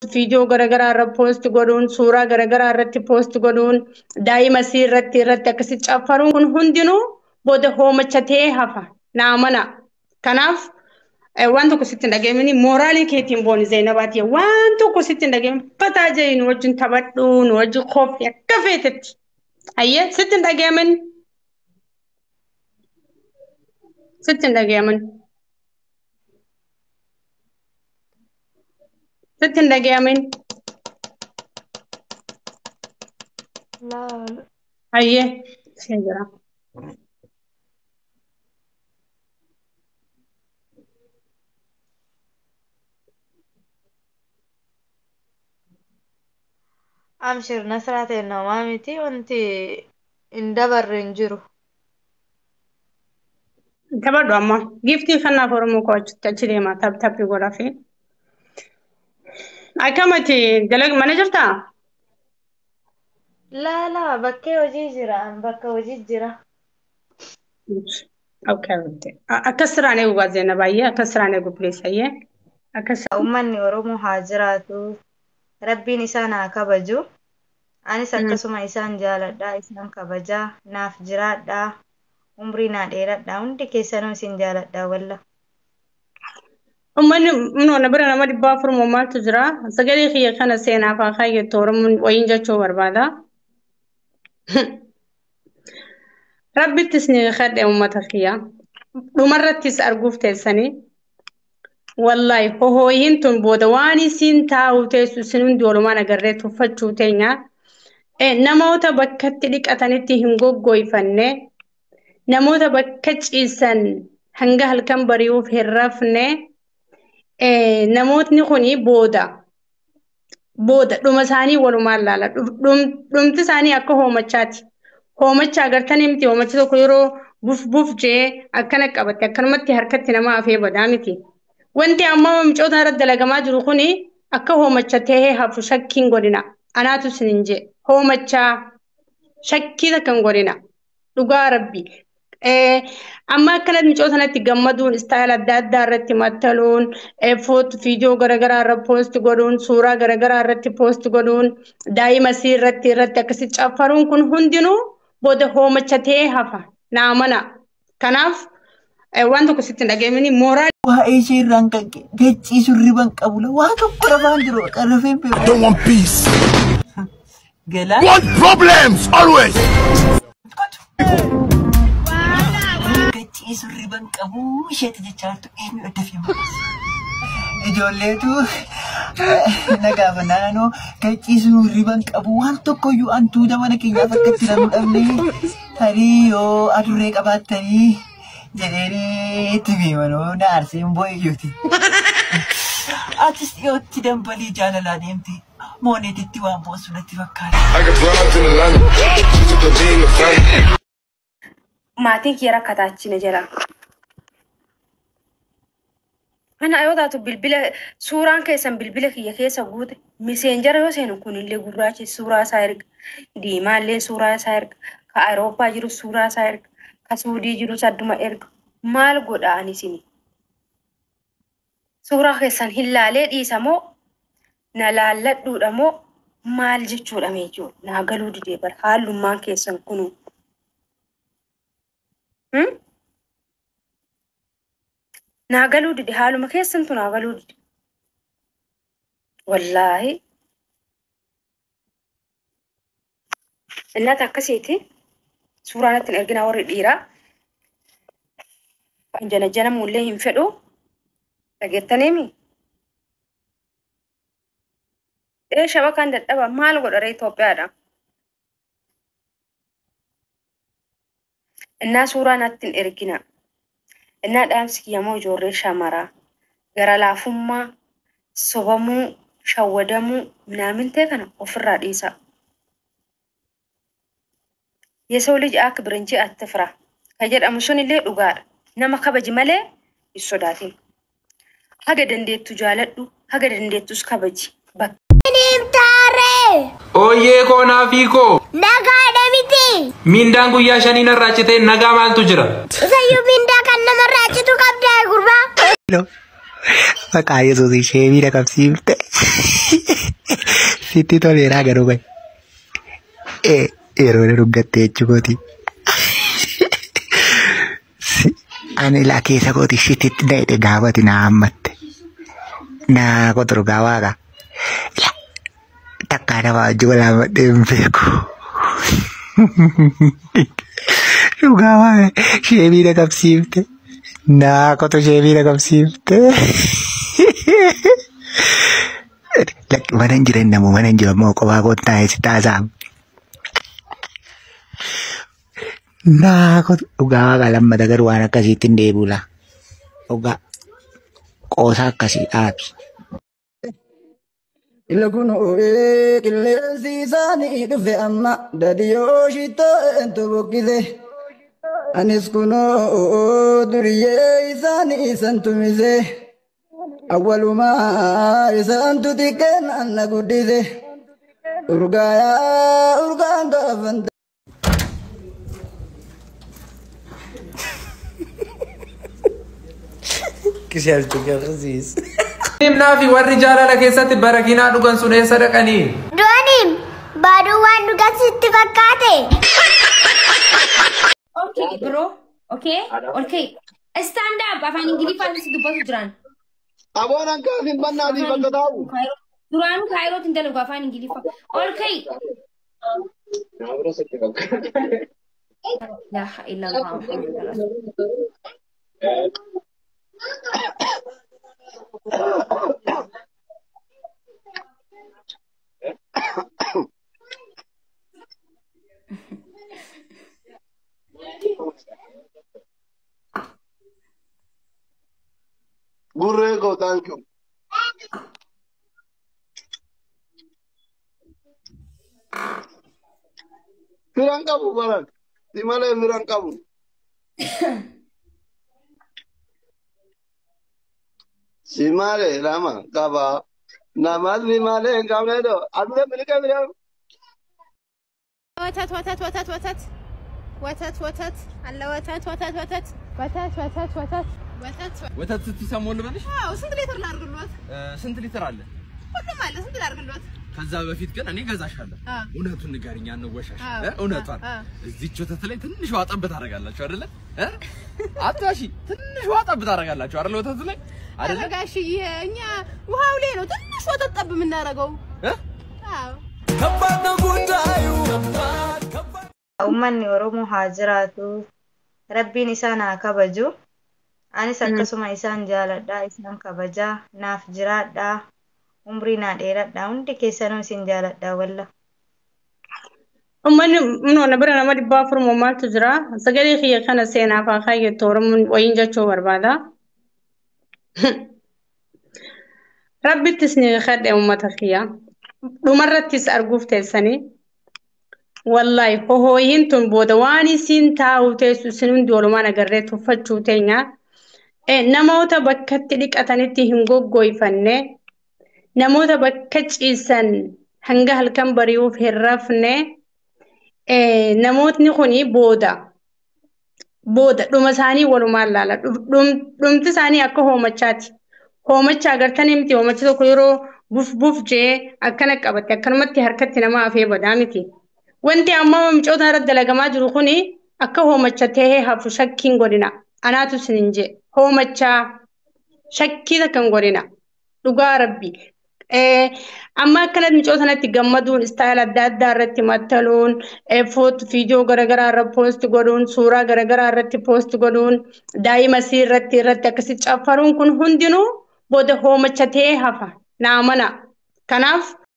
Viidiyoo garaagaraa irra poost godhuun, suuraa garaagaraa irratti poost godhuun, daa'ima isii irratti akkasitti caffaruun kun hundinuu booda hoomachatee hafa. Naa mana. Kanaaf waan tokko sitti hin dhaga'amini, mooraalii keetiin booni Zeenabaati. Waan tokko sitti hin dhaga'amin, fataa jee nu wajjin taphadhu, nu wajjin koofti akka feetetti. Ayyee, sitti hin dhaga'amin. Sitti hin dhaga'amin. Sitti hin dhaga'amin. Laal. Ayyee, ishee jira. Amshir Nasraa ta'e, namaa miti, wanti hin dabarre hin jiru. Taphadhu amma. Giftii kanaaf Oromoo koo achitti achi deema tap tappii godhaa fi. Akkamati dalag mana jirtaa? Laalaa, bakkee hojii jira. Bakka hojii jira. Okay. Akkas siraan eegu gaazexeena baay'ee akkas siraan eegu, please, ayyee. Akkas. Uummanni Oromoo haa jiraatu. Rabbiin isaan haa kabaju. Anis akkasuma isaan jaaladha, isaan kabajaa, naaf jiraadha, umrii naa dheeradha. Hundi keessanuu isin jaaladha walla. Uummanni na bira nama 400 moo maaltu jira? Sagalee kiyya kana seenaaf haa kaayyattu, Oromoon wayiin jechuu barbaada. Rabbittis ni kadhe uummata kiyya. Dhumarrattis arguuf teessanii. Wallahi, hohooyin tun booda waan isiin taa'u teessu isin hundi walumaan agarree tuffachuu teenya. Namoota bakkatti dhiqatanitti hin goggoyfanne, namoota bakka ciisan hanga halkan bari'uuf hin rafne, namootni kuni booda booda dhuma isaanii walumaan laala. Dhumti isaanii akka hoomachaati. Hoomacha agartanii miti? Hoomachi tokko yeroo buf buf jee akkana qabatte akkanumatti harkatti nama hafee badaa miti. Wanti amma micoota irratti dalagamaa jiru kuni akka hoomacha tahee hafu shakkiin godhina. Anaatu isinin jee, hoomachaa shakkii takka hin godhina. Dhugaa Rabbi. Amma akkanatti micoota sanatti gammaduun, istaayila adda addaa irratti maxxanuun, foot viidiyoo garaagaraa irra poost godhuun, suuraa garaagaraa irratti poost godhuun, daa'ima isii irratti akkasitti caffaruun kun hundinuu booda hoomacha ta'ee hafa. Naa mana. Kanaaf waan tokko sitti hin dhaga'amini mooraa Waa'ee ishee irraan kan ka'e gachiisu riban qabu, waa tokko rafaan jiru, rafeen beeku. Don't want peace. Galaa. Want problems always. Gachiisu riban qabu isheetti jechaa jirtu eenyu adda fi ijoolleetu na gaafa naannoo gachiisu riban qabu, waan tokkoyyuu antuuta mana keenyaaf akka itti namuu dhabne, tarii yoo adurree qabaattanii jedheenii itti miimanoo na aarseen boo'iyyuuti. Atis dhiyootti dambalii jaalalaa deemti. Mooneetitti waan boossu natti fakkaata. I got broads in Atlanta. She took the lean, the family. Maatiin kiyya rakkataa achina jira. Ana yoo taatu bilbila suuraan keessan bilbila kiyya keessa guute, Messenger yoo seenu kunillee gurraachi suuraa isaa erga, diimaallee suuraa isaa erga, ka Awurooppaa jiru suuraa isaa erga, ka Suudii jirus adduma erga. Maal godha ani isini? Suuraa keessan hin laalee dhiisa moo, na laalladhuudha moo, maal jechuudha mee jechuudha? Naa galuu didee bar haallummaan keessan kunu. Naa galuu dide, haaluma keessantu naa galuu dide. Wallaahi. Innaata akkasiiti. Suuraa natti hin erginaa warri dhiiraa. Jana janamuullee hin fedhu. Dhageettaniimi? Ee, shabakaan dadhaba, maal godha ree, Itoophiyaadha. Innaa suuraa natti hin ergina. Innaa dhaamsi kiyyamoo ijoollee shamaraa gara laafummaa, sobamuu, shawwadamuu minaamintee kana ofirraa dhiisaa. የሰው ልጅ አክብር እንጂ አትፍራ ka jedhamu sunillee dhugaadha. Nama kabaji malee hin sodaatin. Haga dandeettu jaaladhu, haga dandeettus kabaji. Bakka Taaree! Ooyyee koo, naafii koo. Nagaadha miti! Miindaan guyyaa 5 narraa citee, nagaa maaltu jira? Isayyuu mindaa kan namarraa citu qabdaa, gurbaa? Maqaa Yesuus ishee miidha qabsiifte. Sitti toleeraa garuu bahe. Yeroo na dhuggatte jechuukooti. Ani laa keessa kooti sitti da'e gaafati na hammatte. Naa qotu dhugaa waaqa. Takkaa nama wajjin wal hammadhee hin beeku. Dhugaa waaqa sheemii na qabsiifte. Naa qotu sheemii na qabsiifte. Lakki mana hin jiran namu mana hin jiru ammoo kophaa koon taa'ee si taasaam. Naa qotu dhugaa waaqa lammata garuu waan akkasiitti hin deebi'u laa. Dhugaa qoosaa akkasii dhaabi. Ilkun ho'ee qilleensi isaanii dhufe amma dadiyoo shittoo eentu boqqise. Anis kunoo duriyyee isaanii isan tumise. Awwalumaa isaantu xiqqeenaan na guddise. Urgaayaa urgaan gaafan. Naafi warri jaalala keessatti barakinaa dhugan sun eessa dhaqanii? Dooniin baaduu waan dhugan sitti fakkaate. Okay bro. Okay. Okay. Stand up afaan Ingiliffaan si dubbatu jiran. Aboon hankaaf hin bannaatii bakka taa'u. Duraanuu kaayirootti hin dalagu afaan Ingiliffaa. Okay. Laa illallah Muhammad Rasulullah. Gurree koo thank you. Firan qabu baran. Si malee firan qabu. Si malee lama qaba. Namas si malee hin qabne doo. Aduu miliqee biraa. ወተት ወተት ወተት ወተት ወተት ወተት አለ ወተት ወተት ወተት ወተት ወተት ወተት ወተት ወተት ስትሰሙ ልበልሽ? አዎ። ስንት ሊትር ላድርግልዎት? ስንት ሊትር አለ? ሁሉም አለ። ስንት ላድርግልዎት? ከዛ በፊት ግን እኔ እገዛሻለሁ። እውነቱን ንገሪኝ፣ አንወሻሽ። እውነቷን እዚች ወተት ላይ ትንሽ ውሃ ጠብ ታደርጋላችሁ አይደለ? አትዋሺ። ትንሽ ውሃ ጠብ ታደርጋላችሁ አይደለ? ወተቱ ላይ አይደለ? ጋሽዬ፣ እኛ ውሃው ላይ ነው ትንሽ ወተት ጠብ የምናደርገው። አዎ። ከባድ ነው ጉዳዩ። Uummanni Oromoo haa jiraatu. Rabbiin isaan haa kabaju. Anis akkasuma isaan jaaladha, isaan kabajaa, naaf jiraadha, umrii naa dheeradha. Hundi keessanuu isin jaaladha walla. Uummanni na bira nama 400 maaltu jira? Sagalee kiyya kana seenaaf haa kaayyattu Oromoon wayiin jechuu barbaada. Rabbittis ni kadhe uummata kiyya. Dhumarrattis arguuf teessanii. Wallahi hohooyin tun booda waan isin taa'u teessu isin hundi walumaan agarree tuffachuu teenya. Namoota bakkatti dhiqatanitti hin goggoifanne, namoota bakka ciisan hanga halkan bari'uuf hin rafne, namootni kuni booda booda dhuma isaanii walumaan laala. Dhumti isaanii akka hoomachaati. Hoomacha agartanii miti hoomachi tokko yeroo buf buf jee akkana qabatte akkanumatti harkatti nama hafee badaa miti. Wanti amma micoota irratti dalagamaa jiru kuni akka hoomacha tahee hafu shakkiin godhina. Anaatu isinin jee hoomachaa shakkii takka hin godhina. Dhugaa rabbi. Amma akkanatti micoota sanatti gammaduun istaayil adda addaa irratti maxxanuun foot viidiyoo garaagaraa irra poost godhuun suuraa garaagaraa irratti poost godhuun daa'ima sii irratti irratti akkasitti caffaruun kun hundinuu booda hoomacha tahee hafa. Naa mana. Kanaaf